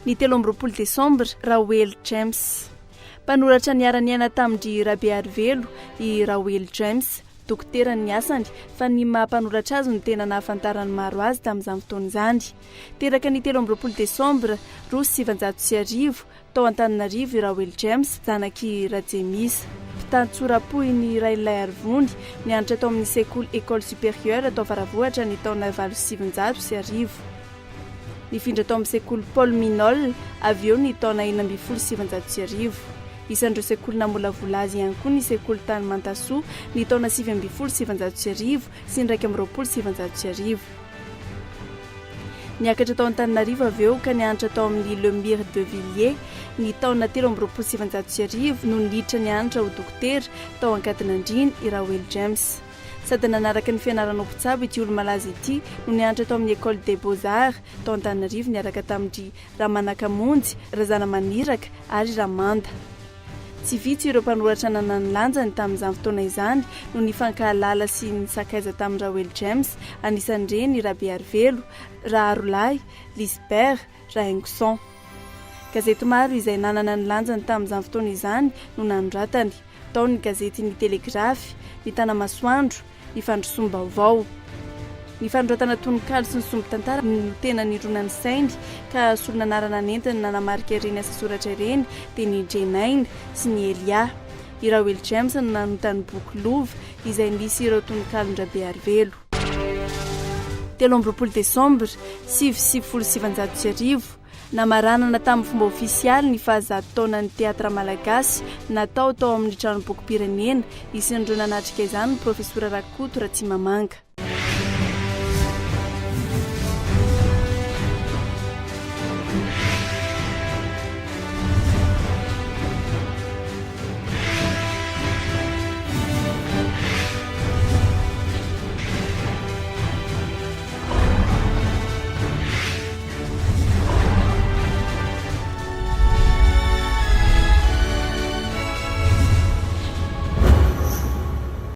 Ny 23 desambra, Raoely James. Mpanoratra niara-niaina tamin-dry Rabearivelo i Raoely James, dokotera ny asany, fa ny maha mpanoratra azy no tena nahafantaran'ny maro azy tamin'izany fotoana izany. Teraka ny 23 desambra 1902, tao Antananarivo i Raoely James, zanak'i Rajemisa. Mpitantsoram-pohin'ny Rainilaiarivony, nianatra tao amin'ny sekoly École Supérieure tao Faravohitra ny taona 1908. Nifindra tao amin'ny sekoly Paul Minol avy eo ny taona 1916. Isan'ireo sekoly namolavola azy ihany koa ny sekoly tany Mantasoa ny taona 1919 sy ny 1921. Niakatra tao Antananarivo avy eo ka nianatra tao amin'ny Le Myre de Villiers ny taona 1923 no niditra nianatra ho dokotera tao Ankadinandriana i Raoely James. Sady nanaraka ny fianarana ho mpitsabo ity olo-malaza ity no nianatra tao amin'ny Ecole des Beaux Arts tao Antananarivo niaraka tamin-dry Ramanakamonjy, Razanamaniraka ary Ramanda. Tsy vitsy ireo mpanoratra nanana ny lanjany tamin'izany fotoana izany no nifankahalala sy nisakaiza tamin'i Raoely James, anisan'ireny i Rabearivelo, Raharolahy, Lisbert, Rahaingoson. Gazety maro izay nanana ny lanjany tamin'izany fotoana izany no nanoratany. Tao ny gazety Ny Telegrafy, Ny Tanamasoandro, ny fandrosoam-baovao. Ny fanoratana tononkalo sy ny sombin-tantara no tena nironan'ny sainy ka solon'anarana nentiny nanamarika ireny asa soratra ireny dia ny Ndrenaina sy ny Elia. I Raoely James no nanonta ny boky Lova izay nisy ireo tononkalon-dRabearivelo. 23 desambra 1999, Namaranana tamin'ny fomba ofisialy ny fahazato taonan'ny teatra malagasy natao tao amin'ny Tranombokim-pirenena. Isan'ireo nanatrika izany ny Profesora Rakoto Ratsimamanga.